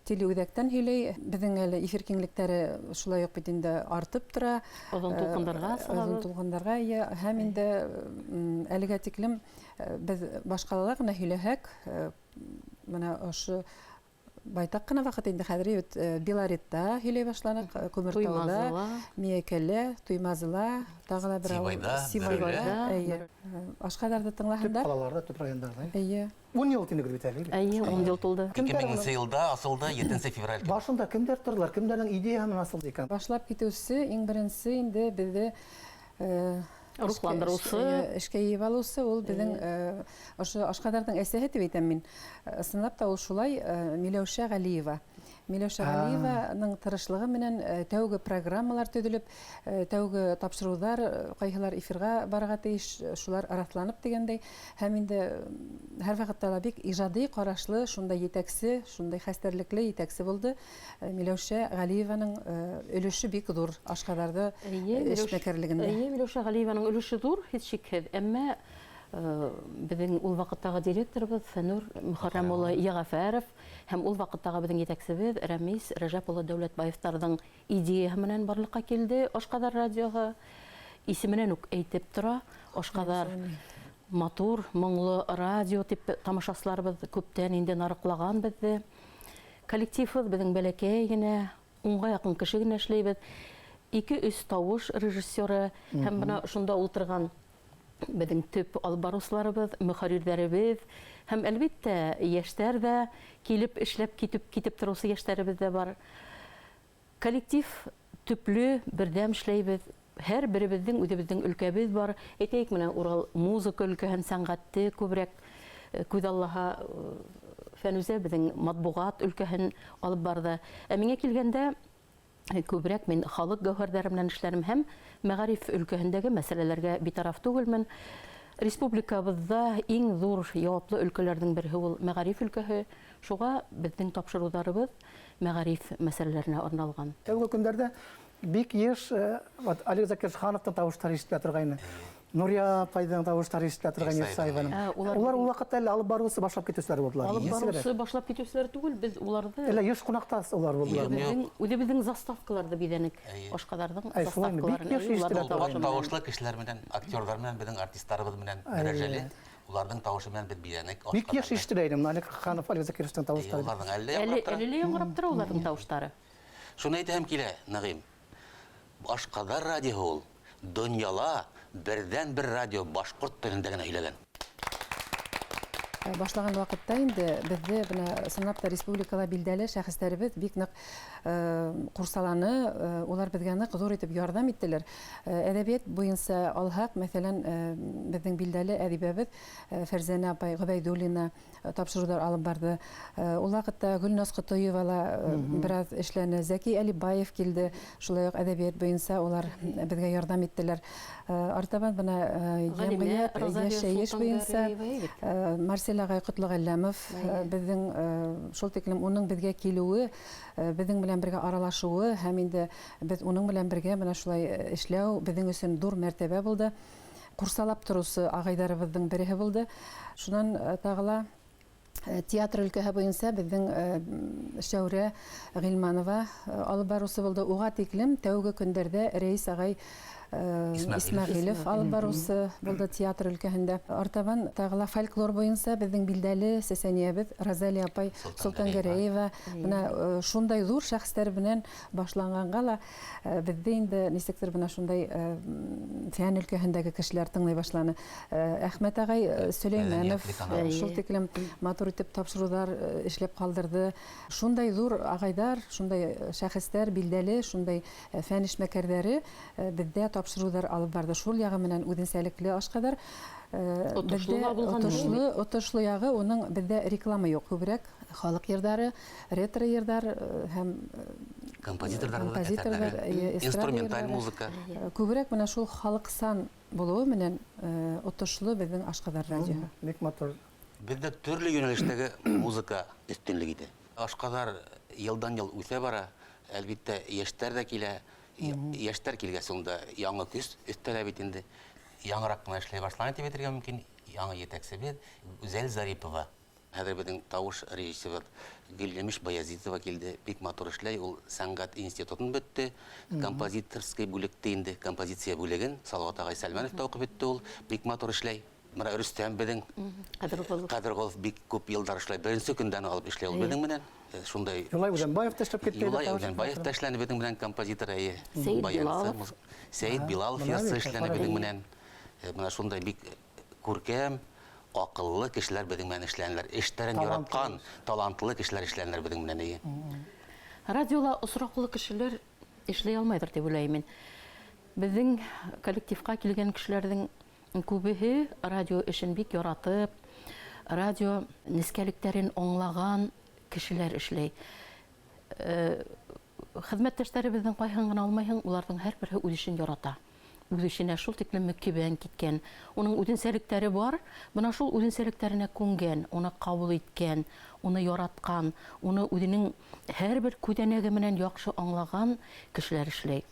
S6: телеүҙәктән һөйләй. Беҙҙең әле эфир киңлектәре шулай уҡ бит инде артып тора.
S7: Оҙон тулҡындарға
S6: сығабыҙ. Оҙон тулҡындарға, эйе. Һәм инде әлегә тиклем беҙ башҡалала ғына һөйләһәк, бына ошо байтаҡ ҡына ваҡыт инде хәҙер бит Белоретта һөйләй башланыҡ, Күмертауҙа, Миәкәлә, Туймазыла, тағы ла бер ауыл, Сибайҙа. Эйе. Ашҡаҙарҙы тыңлаһындар.
S1: Төп ҡалаларҙа, төп райондарҙа.
S6: Эйе.
S1: 10 йыл тинегеҙ бит әле.
S7: Эйе, 10 йыл тулды.
S2: 2000 йылда асылды, 7 февраль.
S1: Башында кемдәр торҙолар? Кемдәрҙең идеяһы менән асылды икән?
S6: Башлап китеүсе иң беренсе инде беҙҙе
S7: рухландырыусы,
S6: эшкә йыйып алыусы ул беҙҙең ошо Ашҡаҙарҙың әсәһе тип әйтәм мин. Ысынлап та ул шулай Миләүшә Ғәлиева. Миләүшә Ғәлиеваның тырышлығы менән тәүге программалар төҙөлөп, тәүге тапшырыуҙар ҡайһылар эфирға барырға тейеш, шулар раҫланып тигәндәй. Һәм инде һәр ваҡытта ла бик ижади ҡарашлы, шундай етәксе, шундай хәстәрлекле етәксе булды. Миләүшә Ғәлиеваның өлөшө бик ҙур Ашҡаҙарҙы эшмәкәрлегендә.
S7: Эйе, Миләүшә Ғәлиеваның өлөшө ҙур, һис шикһеҙ. Әммә беҙҙең ул ваҡыттағы директорыбыҙ Фәнүр Мөхәррәм улы Йәғәфәров һәм ул ваҡыттағы беҙҙең етәксебеҙ Рәмис Рәжәп улы Дәүләтбаевтарҙың идеяһы менән барлыҡҡа килде Ашҡаҙар радиоһы. Исеменән үк әйтеп тора, Ашҡаҙар матур, моңло радио тип тамашасыларыбыҙ күптән инде нарыҡлаған беҙҙе. Коллективыбыҙ беҙҙең бәләкәй генә, 10-ға яҡын кеше генә эшләйбеҙ. 2-3 тауыш режиссеры һәм бына шунда ултырған беҙҙең төп алып барыусыларыбыҙ, мөхәррирҙәребеҙ һәм әлбиттә йәштәр ҙә килеп эшләп китеп тороусы йәштәребеҙ ҙә бар. Коллектив төплө, берҙәм эшләйбеҙ. Һәр беребеҙҙең үҙебеҙҙең өлкәбеҙ бар. Әйтәйек, менә Урал музыка өлкәһен, сәнғәтте күберәк күҙаллаһа, Фәнүзә беҙҙең матбуғат өлкәһен алып барҙы. Ә миңә килгәндә күберәк мин халыҡ гәүһәрҙәре менән эшләрем һәм мәғариф өлкәһендәге мәсьәләләргә битараф түгелмен. Республикабыҙҙа иң ҙур яуаплы өлкәләрҙең береһе ул мәғариф өлкәһе. Шуға беҙҙең тапшырыуҙарыбыҙ мәғариф мәсьәләләренә арналған.
S1: Тәүге көндәрҙә бик йыш Олег Закирхановтың тауыштары ишетелә торғайны. Нурия апайҙың тауыштары ишетелә торғайны, Исаеваның. Улар ул ваҡытта әле алып барыусы, башлап китеүселәр булдылар.
S7: Алып барыусы, башлап китеүселәр түгел, беҙ уларҙы
S1: Әллә йыш ҡунаҡта улар булдылар.
S7: Үҙебеҙҙең заставкаларҙы биҙәнек, Ашҡаҙарҙың заставкаларын.
S1: Бик йыш ишетелә торғайны.
S2: Тауышлы кешеләр менән, актерҙар менән, беҙҙең артистарыбыҙ менән дәрәжәле. Уларҙың тауышы менән беҙ биҙәнек.
S1: Бик йыш ишетелә ине Олег Ханов, Олег Закировтың тауыштары.
S2: Уларҙың әле яңғырап тора.
S7: Әле яңғырап тора уларҙың тауыштары.
S2: Шуны әйтәһем килә, Нәғим. Ашҡаҙар радиоһы ул донъяла берҙән бер радио башҡорт телендә генә һөйләгән.
S6: Башлаған ваҡытта инде беҙҙе бына ысынлап та республикала билдәле шәхестәребеҙ бик ныҡ ҡурсаланы, улар беҙгә ныҡ ҙур итеп ярҙам иттеләр. Әҙәбиәт буйынса алһаҡ, мәҫәлән, беҙҙең билдәле әҙибәбеҙ Фәрзәнә апай Ғөбәйҙуллина тапшырыуҙар алып барҙы. Ул ваҡытта Гөлназ Ҡотоева ла бер аҙ эшләне, Зәки Әлибаев килде, шулай уҡ әҙәбиәт буйынса улар беҙгә ярҙам иттеләр. Артабан бына йәмғиәт йәшәйеш буйынса Марсель ағай Ҡотлоғәлләмов беҙҙең шул тиклем уның беҙгә килеүе, беҙҙең белән бергә аралашыуы һәм инде беҙ уның белән бергә бына шулай эшләү беҙҙең өсөн ҙур мәртәбә булды. Ҡурсалап тороусы ағайҙарыбыҙҙың береһе булды. Шунан тағы ла театр өлкәһе буйынса беҙҙең Шәүрә Ғилманова алып барыусы булды. Уға тиклем тәүге көндәрҙә Рәис ағай Исмәғилев алып барыусы булды театр өлкәһендә. Артабан тағы ла фольклор буйынса беҙҙең билдәле сәсәниәбеҙ Розалия апай Солтангәрәева. Бына шундай ҙур шәхестәр менән башланғанға ла беҙҙе инде нисектер бына шундай фән өлкәһендәге кешеләр тыңлай башланы. Әхмәт ағай Сөләймәнов шул тиклем матур итеп тапшырыуҙар эшләп ҡалдырҙы. Шундай ҙур ағайҙар, шундай шәхестәр билдәле, шундай фән эшмәкәрҙәре беҙҙә тапшырыуҙар алып барҙы. Шул яғы менән үҙенсәлекле Ашҡаҙар. Отошло яғы уның беҙҙә реклама юҡ, күберәк халыҡ йырҙары, ретро йырҙар һәм
S2: композиторҙар, инструменталь музыка.
S6: Күберәк бына шул халыҡсан булыуы менән отошло беҙҙең Ашҡаҙар радиоһы.
S1: Бик матур.
S2: Беҙҙә төрлө йүнәлештәге музыка өҫтөнлөк итә. Ашҡаҙар йылдан-йыл үҫә бара. Әлбиттә, йәштәр ҙә килә. Йәштәр килгәс унда яңы көс өҫтәлә бит инде. Яңыраҡ ҡына эшләй башланы тип әйтергә мөмкин. Яңы етәксебеҙ Гүзәл Зарипова. Хәҙер беҙҙең тауыш режиссерыбыҙ Гөлйемеш Баязитова килде. Бик матур эшләй. Ул сәнғәт институтын бөттө. Композиторский бүлектә инде композиция бүлеген Салауат ағай Сәлмәнов та уҡып бөттө ул. Бик матур эшләй. Бына Рөстәм беҙҙең Ҡәҙерғолов бик күп йылдар эшләй. Беренсе көндән алып эшләй ул беҙҙең менән. Шундай
S1: Юлай Үҙәнбаев та эшләп китте.
S2: Юлай Үҙәнбаев та эшләне беҙҙең менән композитор, әйе.
S7: Сәйит Билалов.
S2: Сәйит Билалов йырсы эшләне беҙҙең менән. Бына шундай бик күркәм, аҡыллы кешеләр беҙҙең менән эшләнеләр. Эштәрен яратҡан, талантлы кешеләр эшләнеләр беҙҙең менән, әйе.
S7: Радиола осраҡлы кешеләр эшләй алмайҙыр тип уйлайым мин. Беҙҙең коллективҡа килгән кешеләрҙең күбеһе радио эшен бик яратып, радио нескәлектәрен аңлаған кешеләр эшләй. Хеҙмәттәштәребеҙҙең ҡайһын ғына алмайһың, уларҙың һәр береһе үҙ эшен ярата. Үҙ эшенә шул тиклем мөкиббән киткән. Уның үҙенсәлектәре бар, бына шул үҙенсәлектәренә күнгән, уны ҡабул иткән, уны яратҡан, уны үҙенең һәр бер күҙәнәге менән яҡшы аңлаған кешеләр эшләй.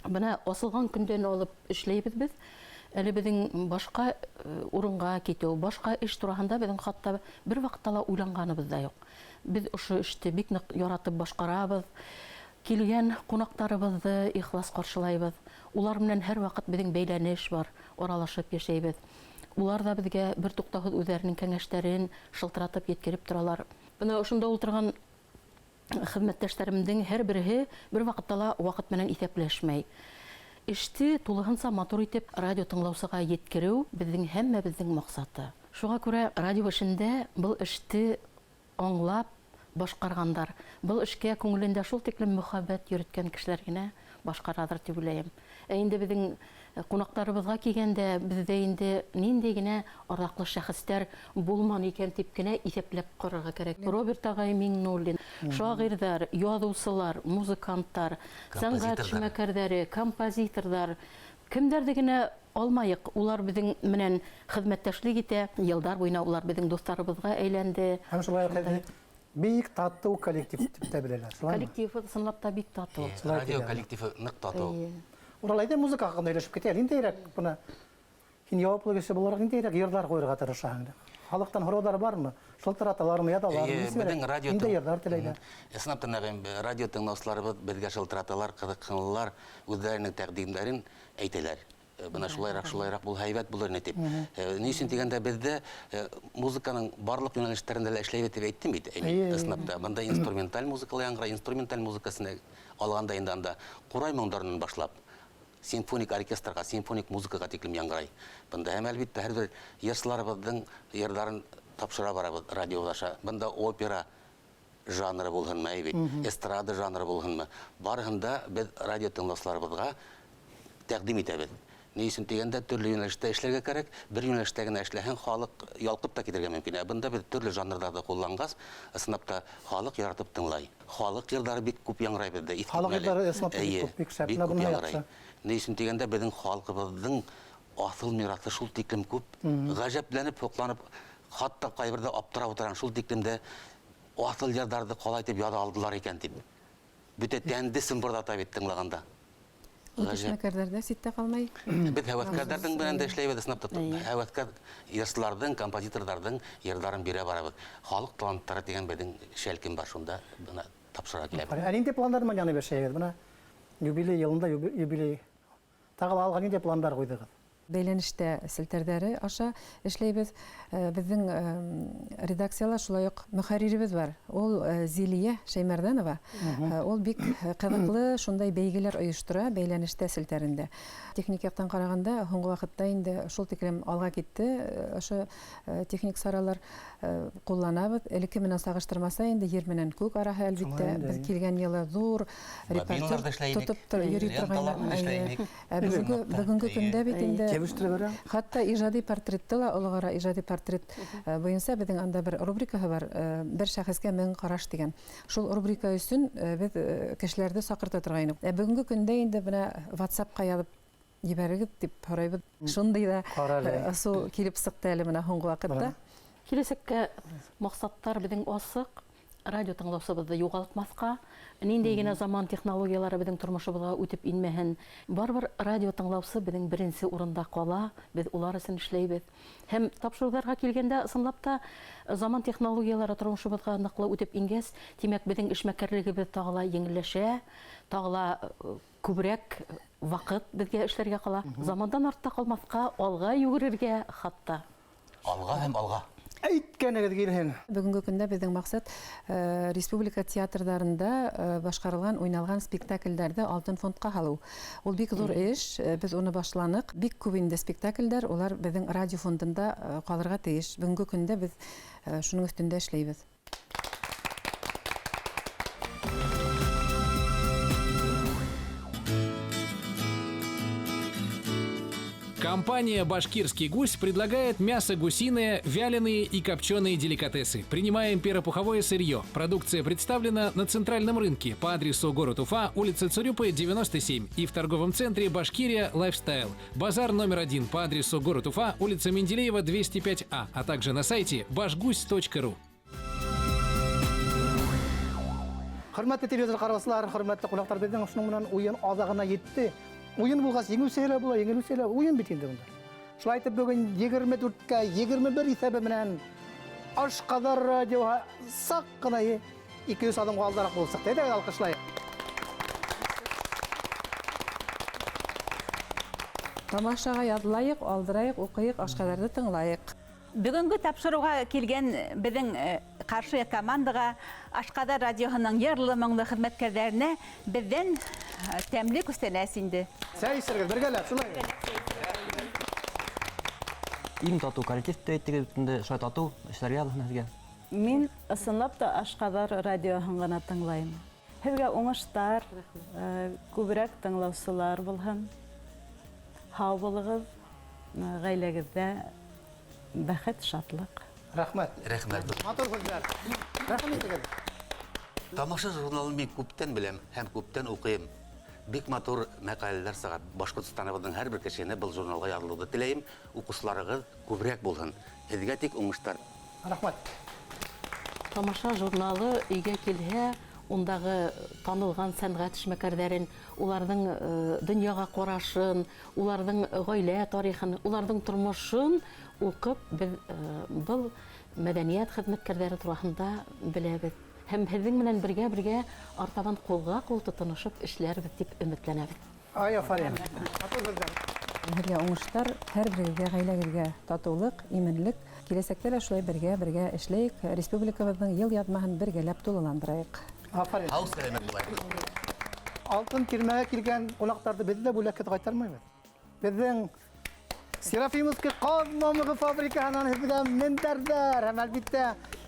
S7: Бына асылған көндән алып эшләйбеҙ беҙ. Әле беҙҙең башҡа урынға китеү, башҡа эш тураһында беҙҙең хатта бер ваҡытта ла уйланғаныбыҙ ҙа юҡ. Беҙ ошо эште бик ныҡ яратып башҡарабыҙ. Килгән ҡунаҡтарыбыҙҙы ихлас ҡаршылайбыҙ. Улар менән һәр ваҡыт беҙҙең бәйләнеш бар, аралашып йәшәйбеҙ. Улар ҙа беҙгә бер туҡтауһыҙ үҙҙәренең кәңәштәрен шылтыратып еткереп торалар. Бына ошонда ултырған хеҙмәттәштәремдең һәр береһе бер ваҡытта ла ваҡыт менән иҫәпләшмәй. Эште тулыһынса матур итеп радио тыңлаусыға еткереү беҙҙең һәммәбеҙҙең маҡсаты. Шуға күрә радио эшендә был эште аңлап башҡарғандар, был эшкә күңелендә шул тиклем мөхәббәт йөрөткән кешеләр генә башҡараҙыр тип уйлайым. Ә инде беҙҙең ҡунаҡтарыбыҙға килгәндә, беҙҙә инде ниндәй генә арҙаҡлы шәхестәр булманы икән тип кенә иҫәпләп ҡарарға кәрәк. Роберт ағай Миңнуллин, шағирҙар, яҙыусылар, музыканттар, сәнғәт эшмәкәрҙәре, композиторҙар, Кемдәрҙе генә алмайыҡ, улар беҙҙең менән хеҙмәттәшлек итә, йылдар буйына улар беҙҙең дуҫтарыбыҙға әйләнде.
S1: Һәм шулай уҡ бик татыу коллектив тип тә беләләр.
S7: Коллектив ысынлап та бик татыу.
S2: Радио коллективы ныҡ татыу.
S1: Урал, әйҙә музыка хаҡында һөйләшеп китәйек. Ниндәйерәк бына һин яуаплы кеше булараҡ ниндәйерәк йырҙар ҡуйырға тырышаһың? Халыҡтан һорауҙар бармы? Шылтыраталармы, яҙалармы?
S2: Беҙҙең радио
S1: ниндәй йырҙар теләйҙәр?
S2: Ысынлап та, Нәғим, радио тыңлаусыларыбыҙ беҙгә шылтыраталар, ҡыҙыҡһыналар, үҙҙәренең тәҡдимдәрен әйтәләр. Бына шулайыраҡ, шулайыраҡ булһа һәйбәт булыр ине тип. Ни өсөн тигәндә, беҙҙә музыканың барлыҡ йүнәлештәрендә лә эшләйбеҙ тип әйттем бит. Ысынлап та, бында инструменталь музыка ла яңғырай, инструменталь музыкасын алғанда инде анда ҡурай моңдарынан башлап симфоник оркестрға, симфоник музыкаға тиклем яңғырай. Бында һәм әлбиттә һәр бер йырсыларыбыҙҙың йырҙарын тапшыра барабыҙ радио аша. Бында опера жанры булһынмы, әй бит, эстрада жанры булһынмы, барыһын да беҙ радио тыңлаусыларыбыҙға тәҡдим итәбеҙ. Ни өсөн тигәндә, төрлө йүнәлештә эшләргә кәрәк. Бер йүнәлештә генә эшләһәң, халыҡ ялҡып та китергә мөмкин. Ә бында беҙ төрлө жанрҙарҙы ҡулланғас, ысынлап та халыҡ яратып тыңлай. Халыҡ йырҙары бик күп яңғырай беҙҙә.
S1: Халыҡ йырҙары ысынлап та бик күп, бик шәп.
S2: Бик күп яңғырай. Ни өсөн тигәндә, беҙҙең халҡыбыҙҙың аҫыл мираҫы шул тиклем күп. Ғәжәпләнеп, һоҡланып, хатта ҡайберҙә аптырап ултырған шул тиклем дә аҫыл йырҙарҙы ҡалай итеп яҙа алдылар икән тип. Бөтә тәнде сымбырҙата бит тыңлағанда.
S6: Ул эшмәкәрҙәр ҙә ситтә ҡалмай.
S2: Беҙ һәүәҫкәрҙәрҙең менән дә эшләйбеҙ, ысынлап та. Һәүәҫкәр йырсыларҙың, композиторҙарҙың йырҙарын бирә барабыҙ. Халыҡ таланттары тигән беҙҙең шәлкем бар, шунда бына тапшыра киләбеҙ.
S1: Ә ниндәй пландар менән янып йәшәйһегеҙ? Бына юбилей йылында юбилей тағы ла алға ниндәй пландар ҡуйҙығыҙ?
S6: Бәйләнештә селтәрҙәре аша эшләйбеҙ. Беҙҙең редакцияла шулай уҡ мөхәрриребеҙ бар. Ул Зилия Шәймәрҙәнова. Ул бик ҡыҙыҡлы шундай бәйгеләр ойоштора бәйләнештә селтәрендә. Техник яҡтан ҡарағанда, һуңғы ваҡытта инде шул тиклем алға китте. Ошо техник саралар ҡулланабыҙ. Элекке менән сағыштырмаса инде ер менән күк араһы, әлбиттә. Беҙ килгән йылы ҙур репортер тотоп йөрөй торғайны. Бөгөнгө көндә бит инде хатта ижади портретты ла, олоғара ижади портрет буйынса беҙҙең анда бер рубрикаһы бар, бер шәхескә 1000 ҡараш тигән. Шул рубрика өсөн беҙ кешеләрҙе саҡырта торғайныҡ. Бөгөнгө көндә инде бына WhatsApp-ҡа яҙып ебәрегеҙ тип һорайбыҙ. Шундай ҙа ысул килеп сыҡты әле бына һуңғы ваҡытта.
S7: Киләсәккә маҡсаттар беҙҙең асыҡ. Радио тыңлаусыбыҙҙы юғалтмаҫҡа, ниндәй генә заман технологиялары беҙҙең тормошобоҙға үтеп инмәһен, барыбер радио тыңлаусы беҙҙең беренсе урында ҡала, беҙ улар өсөн эшләйбеҙ. Һәм тапшырыуҙарға килгәндә, ысынлап та заман технологиялары тормошобоҙға ныҡлы үтеп ингәс, тимәк, беҙҙең эшмәкәрлегебеҙ тағы ла еңелләшә, тағы ла күберәк ваҡыт беҙгә эшләргә ҡала. Замандан артта ҡалмаҫҡа, алға йүгерергә хатта.
S2: Алға һәм алға.
S1: Әйткәнегеҙ килһен.
S6: Бөгөнгө көндә беҙҙең маҡсат республика театрҙарында башҡарылған, уйналған спектаклдәрҙе алтын фондҡа һалыу. Ул бик ҙур эш, беҙ уны башланыҡ. Бик күп инде спектаклдәр, улар беҙҙең радио фондында ҡалырға тейеш. Бөгөнгө көндә беҙ шуның өҫтөндә эшләйбеҙ.
S8: Компания «Башкирский гусь» предлагает мясо гусиное, вяленые и копченые деликатесы. Принимаем перопуховое сырье. Продукция представлена на центральном рынке по адресу город Уфа, улица Цурюпы, 97 и в торговом центре «Башкирия Лайфстайл». Базар номер 1 по адресу город Уфа, улица Менделеева, 205А, а также на сайте башгусь.ру.
S1: Хөрмәтле телевизор ҡараусылар, хөрмәтле ҡунаҡтар, беҙҙең ошоноң менән уйын аҙағына етте. Уйын булғас, еңеүсе лә була, еңелеүсе лә, уйын бит инде бында. Шулай итеп, бөгөн 24-кә 21 иҫәбе менән Ашҡаҙар радиоһы саҡ ҡына 200 аҙымға алдараҡ булып сыҡты. Әйҙәгеҙ, алҡышлайыҡ.
S6: Тамашаға яҙлайыҡ, алдырайыҡ, уҡыйыҡ, Ашҡаҙарҙы тыңлайыҡ.
S3: Бөгөнгө тапшырыуға килгән беҙҙең ҡаршы командаға, Ашҡаҙар радиоһының йырлы моңло хеҙмәткәрҙәренә беҙҙән тәмле күстәнәс инде.
S1: Сәй эсергеҙ, бергәләп, шулай.
S4: Иң татыу коллектив тип әйттегеҙ бит инде, шулай татыу эшләргә яҙһын һеҙгә.
S5: Мин ысынлап та Ашҡаҙар радиоһын ғына тыңлайым. Һеҙгә уңыштар, күберәк тыңлаусылар булһын. Һау булығыҙ, ғаиләгеҙҙә бәхет, шатлыҡ.
S1: Рәхмәт.
S2: Рәхмәт.
S1: Матур һүҙҙәр. Рәхмәт итегеҙ.
S2: Тамаша журналын мин күптән беләм һәм күптән уҡыйым. Бик матур мәҡәләләр сыға. Башҡортостаныбыҙҙың һәр бер кешеһенә был журналға яҙылыуҙы теләйем. Уҡыусыларығыҙ күберәк булһын. Һеҙгә тик уңыштар.
S1: Рәхмәт.
S7: Тамаша журналы өйгә килһә, ундағы танылған сәнғәт эшмәкәрҙәрен, уларҙың донъяға ҡарашын, уларҙың ғаилә тарихын, уларҙың тормошон уҡып, беҙ был мәҙәниәт хеҙмәткәрҙәре тураһында беләбеҙ. Һәм һеҙҙең менән бергә-бергә артабан ҡулға ҡул тотоношоп эшләрбеҙ тип өмөтләнәбеҙ.
S1: Ай, афарин. Матур һүҙҙәр.
S6: Һеҙгә уңыштар, һәр берегеҙгә, ғаиләгеҙгә татыулыҡ, именлек. Киләсәктә лә шулай бергә-бергә эшләйек, республикабыҙҙың йыл яҙмаһын бергәләп тулыландырайыҡ.
S1: Афарин.
S2: Һау сәләмәт булайыҡ.
S1: Алтын тирмәгә килгән ҡунаҡтарҙы беҙ ҙә бүләкһеҙ ҡайтармайбыҙ. Беҙҙең Серафимовский ҡаҙ мамығы фабрикаһынан һеҙгә мендәрҙәр һәм әлбиттә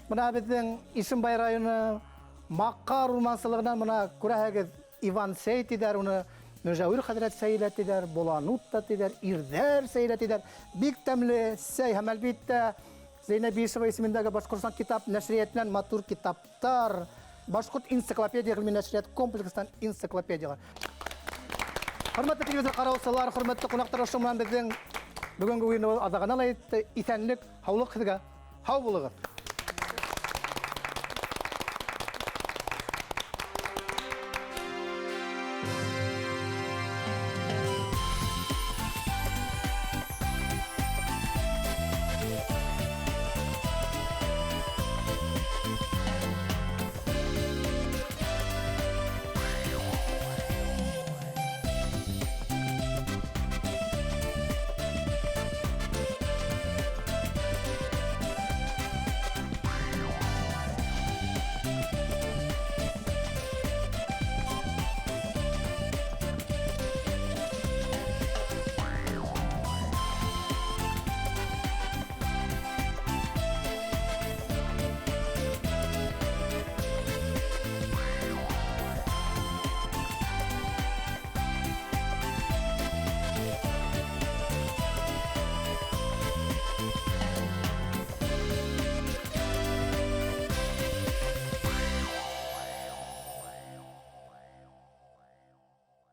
S1: бына беҙҙең Ишембай районы Маҡар урмансылығынан бына күрәһегеҙ Иван сәй тиҙәр уны, Мөжәүир хәҙрәт сәйе лә тиҙәр, Боланут та тиҙәр, Ирҙәр сәйе лә тиҙәр. Бик тәмле сәй һәм әлбиттә Зәйнәб Бишева исемендәге Башҡортостан китап нәшриәтенән матур китаптар, Башҡорт энциклопедия ғилми нәшриәт комплекстан энциклопедиялар. Хөрмәтле телевизор ҡараусылар, хөрмәтле ҡунаҡтар, ошо менән беҙҙең бөгөнгө уйыныбыҙ аҙағына ла етте. Иҫәнлек, һаулыҡ һеҙгә. Һау булығыҙ.